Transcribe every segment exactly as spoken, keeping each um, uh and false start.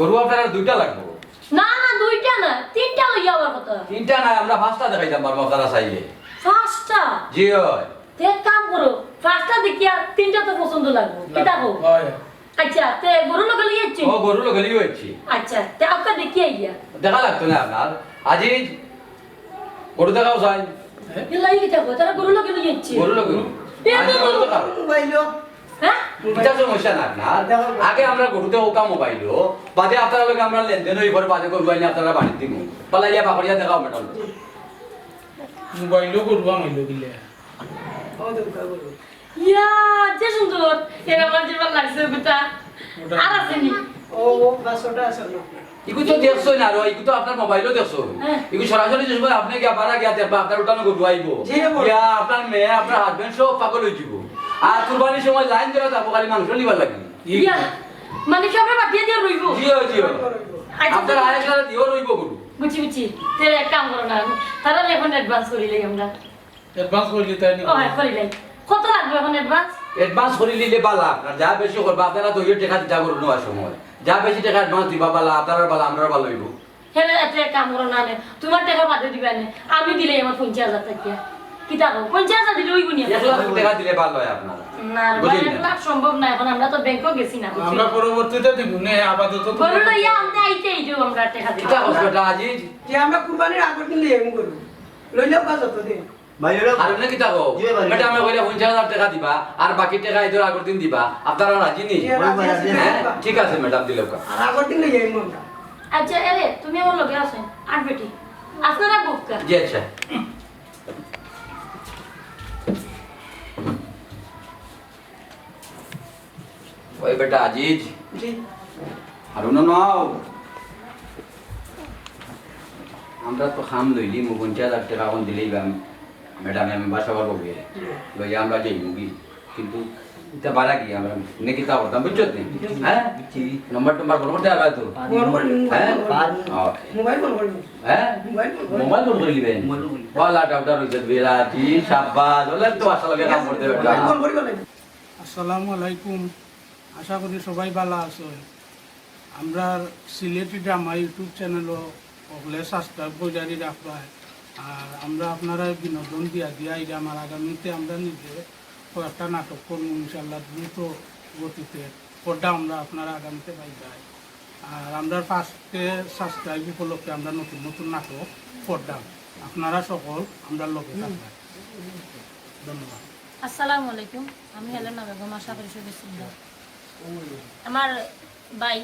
গরু আপনার দুইটা লাগবো? না, না, দুইটা না, তিনটা লইয়া আওয়ার কথা। তিনটা না, আমরা পাঁচটা দেখাইতাম পারবো আপনারা চাইলে। পাঁচটা? জি অয়। তে এক কাম করো, পাঁচটা দেখিয়া তিনটা তো পছন্দ লাগবো। কিতা কও? অয়। আচ্ছা, তে গরু লগে লইয়া আইছি? ও, গরু লগে লইয়া আইছি। আচ্ছা, তে আপনার দেখিয়া আইয়া। দেখা লাগতো না আপনার। আজিজ, গরু দেখাও চাই। এর লাগি কিতা কও? তারা গরু লগে লইয়া আইছি। গরু লগে। এ, আজিজ, তো গরু দেখাও। মোবাইলও। হ্যাঁ? ইটা সমস্যা না আপনার। আগে আমরা গরু দেখাও কা মোবাইলও, বাদে আপনারা লগে আমরা লেনদেন অইবো, বাদে গরু আইনে আপনারা বাড়িত দিমু। পালাইয়া বাকরিয়া দেখাও ম্যাডাম। মোবাইলও গরু আনাইলো কিলা? ও তো গরু। ইয়া, যে সুন্দর। এর আমার যে ভালা লাগছে, ওটা। ওটা। আর আছে নি? ও, ও, বাস ওটা আছে না। ইগু তো দেখছো না, আর ইগু তো আপনার মোবাইলও দেখছো। হ্যাঁ। ইগু সরাসরি যে সময় আপনি গিয়া বাড়া গিয়া দেখবা, আপনার উঠানো গরু আইবো। জি, বল। ইয়া, আপনার মেয়ে, আপনার হাজবেন্ড সব পাগল হয়ে যাবো। আর কুরবানির সময় লাইন দেওয়া যাবো খালি মাংস নিবার লাগি। ইয়া, মানে সবরে বাদ দিয়া দিয়া রইবো? জি, জি। আচ্ছা, আপনার আরেক সাথে দিয়েও রইবো গরু। বুঝছি, বুঝছি। তাহলে এক কাম করো না, তারা এখন অ্যাডভান্স করি লই আমরা। অ্যাডভান্স করিলি তাই নি? ও, হ্যাঁ, করি নাই। কত লাগবে এখন অ্যাডভান্স? অ্যাডভান্স করি নিলে বালা, আপনার যা বেশি করবা, আপনারা তো ওই টাকা দিতে করুন নেওয়ার সময়। যা বেশি টাকা অ্যাডভান্স দিবা বালা, আপনারা বালা, আমরা বালা হইব। হেলে এত এক কাম করো না নে, তোমার টাকা বাদে দিবা নে, আমি দিলে আমার পঞ্চাশ হাজার টাকা। কিতা কও? পঞ্চাশ হাজার দিলে ওই গুনিয়া। এক লাখ টাকা দিলে ভালো হয় আপনারা। না রে বুঝলেন ভাই, না? এক লাখ সম্ভব না, এখন আমরা তো ব্যাংকও গেছি না, বুঝলি? আমরা পরবর্তীতে দিব নে, আপাতত তো গরু লইয়া আনতে আইতে এই যে আমরা টাকা দিই। কিতা কস বেটা আজিজ? যে আমরা কুরবানির আগের দিন লইয়া এমন করব। লইলেও কাজ হতো দিন। ভাই, ওরা আর এমনি কিতা কও? জি ভাই। বেটা, আমি কইলে পঞ্চাশ হাজার টাকা দিবা, আর বাকি টাকা ঈদের আগের দিন দিবা। আপনারা রাজি নি? জি, রাজি আছি, হ্যাঁ? দিবা। ঠিক আছে, ম্যাডাম, দিলে কা। আর আগের দিন লই যাইমু আমরা। আচ্ছা, এরে, তুমি আমার লগে আসো। আর বেটি, আপনারা বুকটা। জি, আচ্ছা। ওই বেটা আজিজ। জি। হারুন নাও। আমরা তো খাম লইলি, মু পঞ্চাশ হাজার টাকা এখন দিলেই বা ম্যাডাম মেম্বার সবার বলবে। জি। লইয়া আমরা যাই মুগি। কিন্তু এটা বাড়া কি আমরা নাকি তা করতাম, বুঝছো তুমি? হ্যাঁ? জি। নম্বর টম্বর ফোন করতে পারবে তো? ফোন করি, হ্যাঁ? মোবাইল ফোন করি। ওকে। মোবাইল ফোন করি। হ্যাঁ? মোবাইল ফোন করি। মোবাইল ফোন করে নিবেন? মোবাইল ফোন করি। বালা ডাউটার হইছে, বিরাটি, সাব্বাস, ওলে তো আসলে কাম করতে হবে। মোবাইল ফোন করি বলে। আসসালামু আলাইকুম, আশা করি সবাই ভালা আছেন। আমরার সিলেটি ড্রামা YouTube চ্যানেলও হকলে সাবস্ক্রাইব করে জারি রাখবা। আর আমরা আপনারা বিনোদন দিয়া দিয়া এই আমার আগামীতে আমরা নিজে কয়েকটা নাটক করবো ইনশাল্লাহ দ্রুত গতিতে। পর্দা আমরা আপনারা আগামীতে পাইবাই। আর আমরা ফার্স্টে সাবস্ক্রাইব উপলক্ষে আমরা নতুন নতুন নাটক করতাম। আপনারা সকল আমরা লগে থাকবেন। ধন্যবাদ। আসসালামু আলাইকুম, আমি হেলেনা বেগম, আশা করি সবাই সুন্দর। আমার ভাই,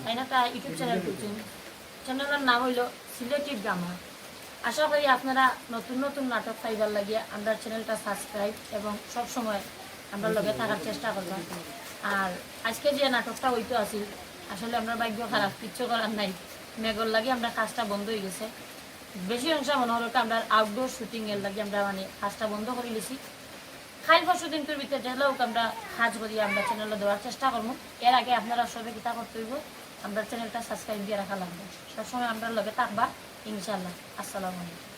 তাই না, একটা YouTube চ্যানেল খুলছেন, চ্যানেলের নাম হইল সিলেটি ড্রামা। আশা করি আপনারা নতুন নতুন নাটক পাইবার লাগিয়া আমরা চ্যানেলটা সাবস্ক্রাইব এবং সব সময় আমরা লগে থাকার চেষ্টা করবেন। আর আজকে যে নাটকটা হইতো আছিল, আসলে আমরা ভাগ্য খারাপ, কিচ্ছু করার নাই, মেঘর লাগি আমরা কাজটা বন্ধ হয়ে গেছে। বেশি অংশ মনে হলো কি আমরা আউটডোর শুটিং এর লাগি আমরা মানে কাজটা বন্ধ করে নিছি। কাল পরশু দিনর ভিতরে যেলা হোক আমরা কাজ করি আমরা চ্যানেলে দেওয়ার চেষ্টা করবো। এর আগে আপনারা সবে কিতা করতে হইব, আমরা চ্যানেলটা সাবস্ক্রাইব দিয়ে রাখা লাগবে, সবসময় আমরা লগে থাকবা ইনশাল্লাহ। আসসালামু আলাইকুম।